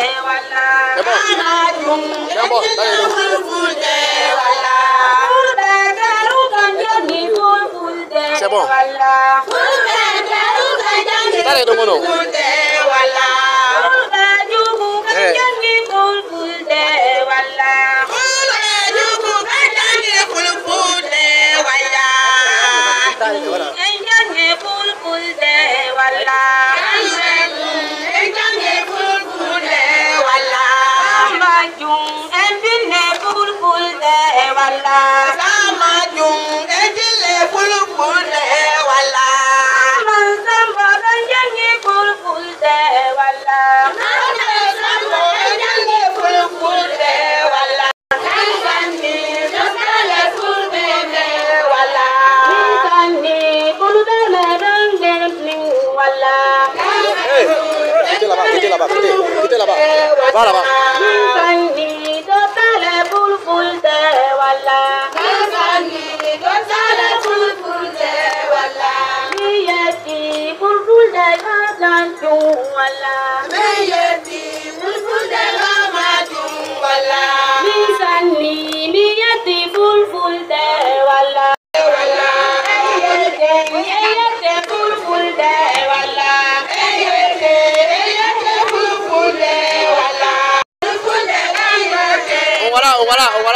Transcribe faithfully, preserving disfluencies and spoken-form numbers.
C'est bon. C'est bon, dale, dale. C'est bon. Dale, dale, dale. Eh. Hey, quittez là-bas, quittez là-bas, quittez, quittez là-bas. Va là-bas. On va là, on va là, on va